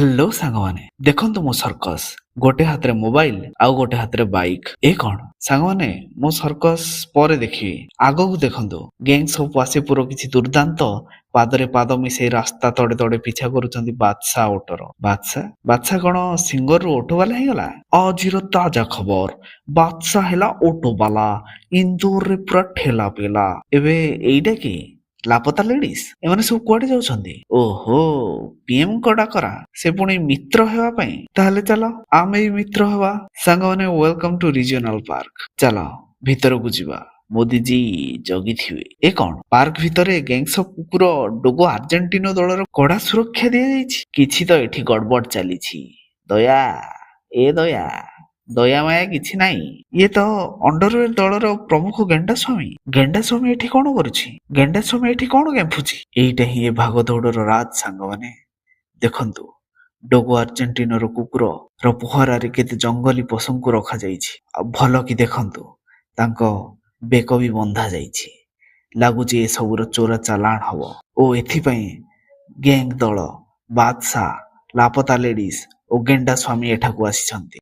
Hello ସାଙ୍ଗମାନେ, ଦେଖନ୍ତୁ ମୋ ସର୍କସ। ଗୋଟେ ହାତରେ ମୋବାଇଲ ଆଉ ଗୋଟେ ହାତରେ ବାଇକ୍। ଏ କଣ ସାଙ୍ଗମାନେ, ମୁଁ ସର୍କସ ପରେ ଦେଖିବି, ଆଗକୁ ଦେଖନ୍ତୁ। ଗ୍ୟାଙ୍ଗସ୍ ଅଫ୍ ୱାସେପୁର କିଛି ଦୁର୍ଦ୍ଦାନ୍ତ ପାଦରେ ପାଦ ମିଶେଇ ରାସ୍ତା ତଡ଼େ ତଡ଼େ ପିଛା କରୁଛନ୍ତି ବାଦଶାହ ଅଟୋର। ବାଦଶାହ, ବାଦଶାହ କଣ ସିଙ୍ଗରରୁ ଅଟୋ ବାଲା ହେଇଗଲା? ଆଜିର ତାଜା ଖବର, ବାଦଶାହ ହେଲା ଅଟୋ ବାଲା, ଇନ୍ଦୋରରେ ପୁରା ଠେଲା ପେଲା। ଏବେ ଏଇଟା କି ଲାପତା ଲେଡିସ୍? ଏମାନେ ସବୁ କୁଆଡେ ଯାଉଛନ୍ତି? ଓହୋ, ପିଏମଙ୍କ ଡାକରା, ସେ ପୁଣି ମିତ୍ର ହେବା ପାଇଁ। ତାହେଲେ ଚାଲ, ଆମେ ବି ମିତ୍ର ହେବା। ସାଙ୍ଗମାନେ, welcome to regional park. ଚାଲ ଭିତରକୁ ଯିବା, ମୋଦିଜୀ ଜଗିଥିବେ। ଏ କଣ, ପାର୍କ ଭିତରେ ଗ୍ୟାଙ୍ଗସ୍ ଅଫ୍ କୁକୁର ଡୋଗୋ ଆର୍ଜେଣ୍ଟିନୋ ଦଳର କଡା ସୁରକ୍ଷା ଦିଆଯାଇଛି। କିଛି ତ ଏଠି ଗଡବଡ ଚାଲିଛି। ଦୟା, ଏ ଦୟା, ଦୟା ମାୟା କିଛି ନାହିଁ। ଇଏ ତ ଅଣ୍ଡରୱେର ଦଳର ପ୍ରମୁଖ ଗେଣ୍ଡା ସ୍ୱାମୀ। ଗେଣ୍ଡା ସ୍ୱାମୀ ଏଠି କଣ କରୁଛି? ଗେଣ୍ଡା ସ୍ୱାମୀ ଏଠି କଣ ଗେମ୍ଫୁଛି? ଏଇଟା ହିଁ ଏ ଭାଗ ଦୌଡର ରାଜ। ସାଙ୍ଗମାନେ ଦେଖନ୍ତୁ, ଡୋଗୋ ଆର୍ଜେଣ୍ଟିନୋର କୁକୁର ର ପହରାରେ କେତେ ଜଙ୍ଗଲୀ ପଶୁଙ୍କୁ ରଖାଯାଇଛି। ଆଉ ଭଲ କି ଦେଖନ୍ତୁ, ତାଙ୍କ ବେକ ବି ବନ୍ଧା ଯାଇଛି। ଲାଗୁଛି ଏସବୁର ଚୋରା ଚାଲାଣ ହବ ଓ ଏଥିପାଇଁ ଗ୍ୟାଙ୍ଗ ଦଳ, ବାଦଶାହ, ଲାପତା ଲେଡିସ୍ ଓ ଗେଣ୍ଡା ସ୍ୱାମୀ ଏଠାକୁ ଆସିଛନ୍ତି।